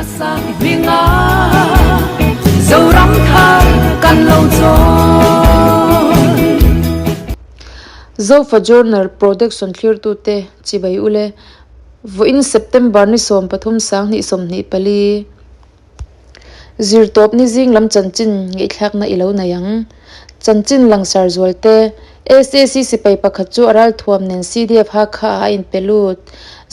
Hminga Zoram thar kan lo chawn. Zofa Journal Production thlirtute chibai ule vawiin September ni 13 sang 24 Zirtawpni zing lam chanchin ngaihthlakna i lo nei ang. Chanchin langsar zual te, SAC sipai pakhat chu a ralthuam nen CDF Hakha ah a inpe lut.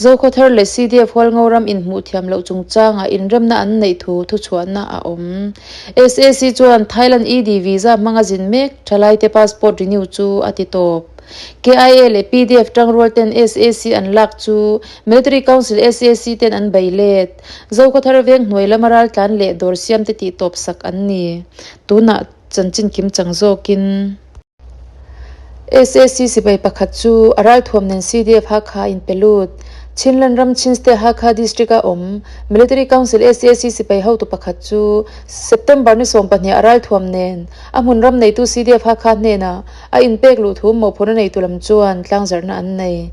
Zokhawthar leh CDF Hualngoram inhmuh thiam loh chungchangah inremna an neih thu thuchhuahna a awm. SAC chuan Thailand ED visa hmanga zin mek thalaite passport renew chu a ti tawp. KIA leh PDF tangrual ten SAC an lak chu Military Council SAC ten an bei let. Zokhawthar veng hnuai lama raltlan leh dawr siam te tih tawp sak an ni. Tunah chanchin kim chang zawkin. SAC sipai pakhat chu a ralthuam nen CDF Hakha in pe lut. Chinland ram Chin State Hakha District a awm Military Council SAC sipai hotu pakhat chu September ni 12 a ralthuam nen a hmun ram neitu CDF Hakha hnenah A inpek luh thu mawhphurhna neitu lam chuan tlangzarhna an nei.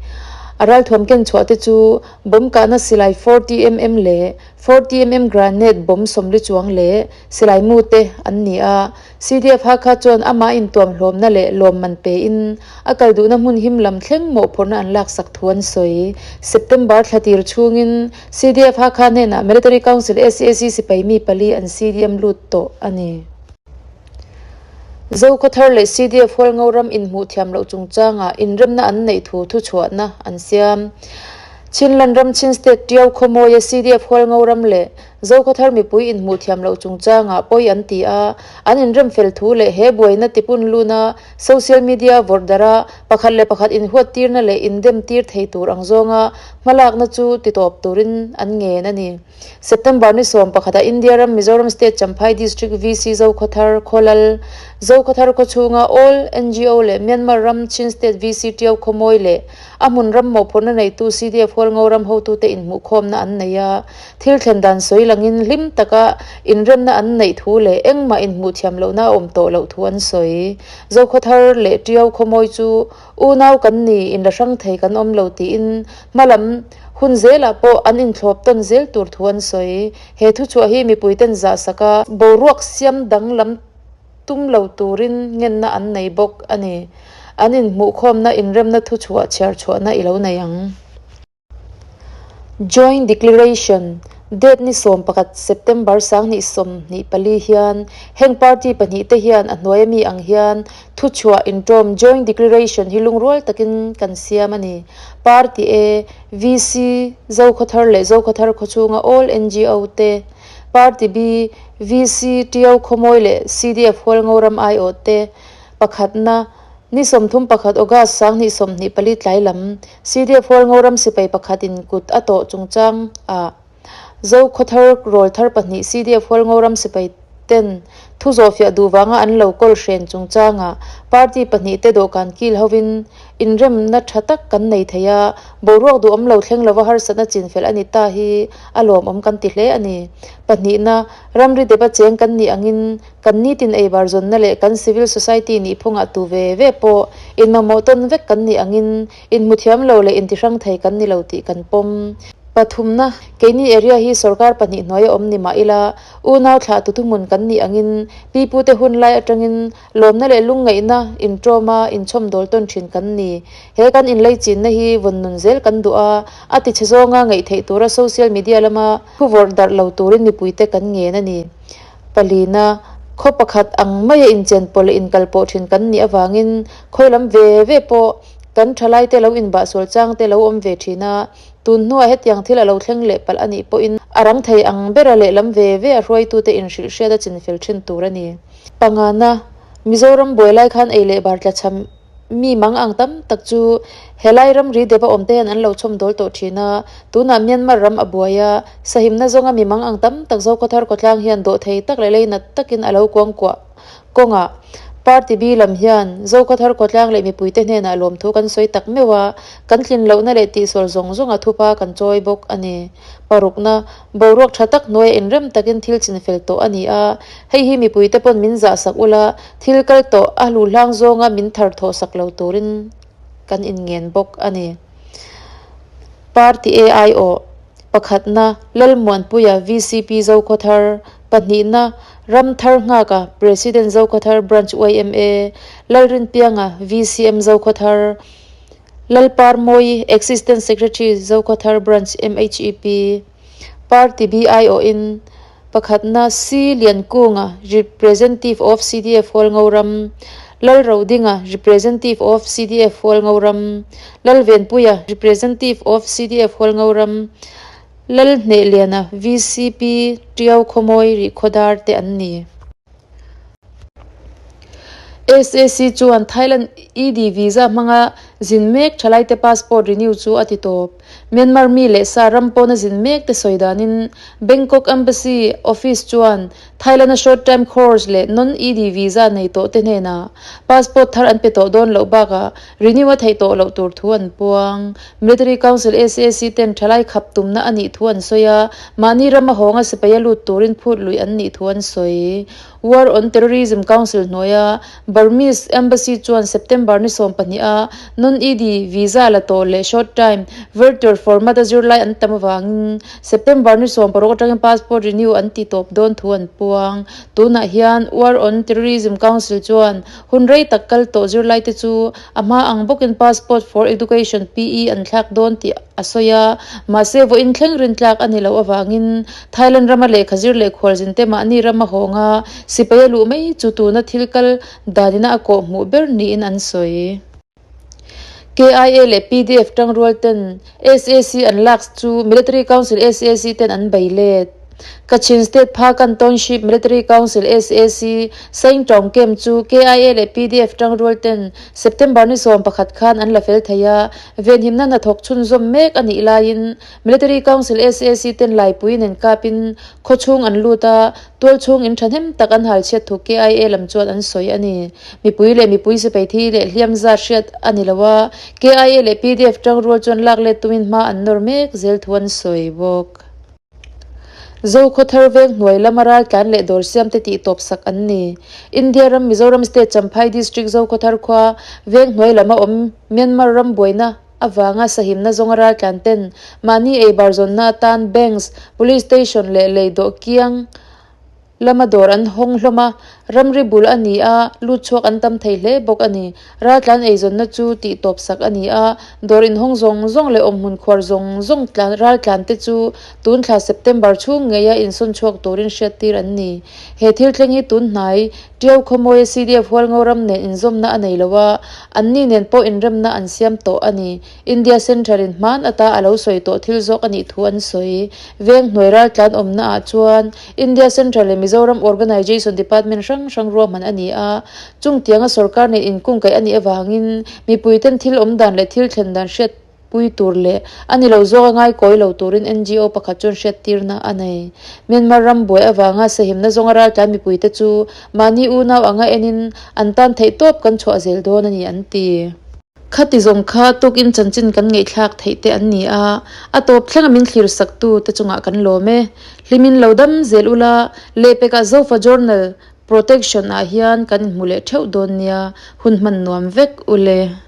A ralthuam ken chhuah te chu bomb kahna silai 40mm leh 40mm granade bomb sawmli chuang leh silai mu te an ni a. CDF Hakha chuan amah intuam hlawmna leh lawmman pein a kal duhna hmun him lam thleng mawhphurhna an laksak thu an sawi. September thla tir chhungin CDF Hakha hnenah Military Council SAC sipai mi pali an CDM lut tawh a ni. Zokhawthar leh CDF Hualngo ram inhmuh thiam loh chungchangah inremna an neih thu thuchhuahna an siam. Chinland ram Chin State Tiau khawmawia CDF Hualngo ram leh Zokhawthar mipui inhmuh thiam loh chungchangah pawi an ti a, an inrem fel thu leh he buaina tipun luna social media vawrh darh a pakhat leh pakhat inhuat tirna leh indem tir thei tur ang zawnga hmalakna chu titawp turin an ngen a ni. September ni 11 ah India ram Mizoram State Champhai District VC Zokhawthar Khawlal, Zokhawthar khawchhunga All ngo leh Myanmar ram Chin State VC Tiau Khawmawi leh a hmun ram mawhphurhna neitu CDF Hualngo ram hotute inhmuhkhawmna an nei a, thil thlen dan sawi langin hlim taka inremna an neih thu leh engmah inhmuh thiam lohna a awm tawh loh thu an sawi. Zokhawthar leh Tiau Khawmawi chu Unau kan ni, inla hrang thei kan awm lo tiin hmalam hun zelah pawh an inthlawp tawn zel tur thu an sawi. He thuchhuah hi mipuiten zahsak a, boruak siam danglam tum lo turin ngenna an nei bawk a ni. An inhmuhkhawmna inremna thuchhuah chhiar chhuahna i lo nei ang. Joint Declaration, Date ni 11 September 2024 hian heng party pahnihte hian a hnuai ami ang hian thuchhuah intawm Joint Declaration hi lungrual takin kan siam a ni. Party A, VC, Zokhawthar leh Zokhawthar khawchhunga all ngo te, Party B, VC, Tiau Khawmawi leh CDF Hualngoram aiawh te, pakhatna, Ni 31 August 2024 tlai lam, CDF Hualngo ram sipai pakhatin kut a tawh chungchang ah Zokhawthar rawlthar pahnih CDF Hualngo ram sipai ten thu zawhfiah duh vanga an lo kawl hren chungchangah party pahnih te dawhkan kil hovin inremna tha tak kan nei thei a, boruak duhawm lo thleng lova harsatna chinfel a ni ta hi a lawmawm kan ti hle a ni. Pahnihna, ramri dep a cheng kan nih angin Kan nitin eibar zawnna leh kan civil society nihphungah tu ve ve pawh inmamawh tawn vek kan nih angin inhmuthiam lo leh intihrang thei kan ni lo tih kan pawm. Pathumna, keini area hi sorkar pahnih hnuaia awm ni mah ila, unau thlah tu thuhmun kan nih angin pipute hun lai atangin lawmna leh lungngaihna intawma inchhawmdawl tawn thin kan ni. He kan inleichinna hi vawn nun zel kan duh a, a tichhe zawnga ngaih theih tura social media lama thuvawrh darh lo turin mipuite kan ngen a ni. Palina, khaw pakhat ang maia inchenpawh leh inkalpawh thin kan nih avangin khawi lam ve ve pawh kan thalaite lo inbahsual chang te lo awm ve thin a, tun hnuah hetiang thil a lo thleng leh palh a nih pawhin a rang thei ang bera lehlam ve ve a hruaitute inhrilh hriat a chinfel thin tur a ni. Pangana, Mizoram buai lai khan ei leh bar tlachham Mi mang ang tam tak chu helai ramri dep a awm te hian an lo chhawm dawl tawh thin a, tunah Myanmar ram a buai a, sahimna zawnga mi mang ang tam tak Zokhawthar khawtlang hian dawhthei tak leh leinat takin a lo kuangkuah kawngah Party B lam hian Zokhawthar khawtlang leh mipuite hnenah lawmthu kan sawi tak meuh a, kan tlin lohna leh tihsual zawng zawnga thupa kan chawi bawk a ni. Parukna, boruak tha tak hnuaia inrem takin thil chinfel tawh a ni a, hei hi mipuite pawn min zahsak ula, thil kal tawh a hluhlang zawnga min thar thawh sak lo turin kan inngen bawk a ni. Party A aiawh. Pakhatna, Lalmuanpuia VCP Zokhawthar, Pahnihna, Ramthar Nghaka President Zokhawthar Branch yma, Lalrinpianga VCM Zokhawthar, Lalparmawi Assistant Secretary Zokhawthar Branch MHEP, Party BIO in Pakhatna C Liankunga Representive of CDF Hualngoram, Lalrodinga Representive of CDF Hualngoram, Lalvenpuia Representive of CDF Hualngoram, Lalhnehliana VCP Tiau Khawmawi Rihkhawdar te an ni. SAC chuan Thailand ED visa hmanga zin mek thalaite passport renew chu a ti tawp. Myanmar mi leh sa ram pawna zin mek te sawi danin Bangkok Embassy office chuan Thailand-a short term course leh non-ED visa nei tawh te hnenah passport thar an pe tawh dawn loh bakah renew a theih tawh loh tur thu an puang. Military Council SAC ten thalai khap tumna a nih thu an sawi a, mahni rama hawnga sipai a lut turin phut luih an nih thu an sawi. War on Terrorism Council hnuaia Burmese Embassy chuan September ni 12 a non-ED visa la tawh leh short time virtual format a zirlai an tam avangin September ni 16 atangin passport renew an ti tawp dawn thu an puang. Tunah hian War on Terrorism Council chuan hun rei tak kal tawh zirlaite chu a hma ang bawkin passport for education, PE, an thlak dawn tih a sawi a, mahse vawiin thleng rintlak a ni loh avangin Thailand rama lehkha zir leh khualzinte mahni rama hawnga sipai a luh mai chu tuna thil kal danina a kawh hmuh ber niin an sawi. KIA leh PDF tangrual ten SAC an lak chu Military Council SAC ten an bei let. Kachin State Phakan Township Military Council SAC Saingtawng Camp chu KIA leh PDF tangrual ten September ni 11 khan an la fel thei a, venhimna hnathawk chhunzawm mek a nih laiin Military Council SAC ten laipui nen kapin khawchhung an lut a, tualchhung in thahnem tak an halchhiat thu KIA lam chuan an sawi a ni. Mipui leh mipui sipai thi leh hliam zat hriat a ni lo a, KIA leh PDF tangrual chuan lak let tumin hma an nawr mek zel thu an sawi bawk. Zokhawthar veng hnuai lama raltlan leh dawr siamte tih tawp sak an ni. India ram Mizoram State Champhai District Zokhawthar khua veng hnuai lama awm Myanmar ram buaina avanga sahimna zawnga raltlan ten mahni eibar zawnna atan banks, police station leh lei dawh kiang lama dawr an hawng hlawm a, ramri bul a ni a, lut chhuak an tam thei hle bawk a ni. Raltlan eizawnna chu tih tawp sak a ni a, dawr inhawng zawng zawng leh awmhmun khuar zawng zawng raltlan te chu tun thla September chhung ngeia insawn chhuak turin hriattir an ni. He thil thleng hi tun hnai Tiau Khawmawia CDF Hualngo ram nen inzawmna a nei lo a, anni nen pawh inremna an siam tawh a ni. India Central in hman ata a lo sawi tawh thil zawk a nih thu an sawi. Veng hnuai raltlan awmna ah chuan India Central leh Mizoram Organisation Department hrang hrang ruahman a ni a, chung tianga sorkar nen inkungkaih a nih avangin mipuiten thil awm dan leh thil thlen dan hriat pui tur leh a ni lo zawk a ngaikawi lo turin NGO pakhat chuan hriattirna a nei. Myanmar ram buai avanga sahimna zawnga raltlai mipuite chu mahni unau anga enin an tan theihtawp kan chhuah zel dawn a ni an ti. Khati zawng kha tukin chanchin kan ngaihthlak theih te an ni a, a tawp thlenga min thlir saktu te chungah kan lawm e. Hlimin lo dam zel ula, lehpekah Zofa Journal Protection ah hian kan inhmu leh theuh dawn nia, hun hman nuam vek ule.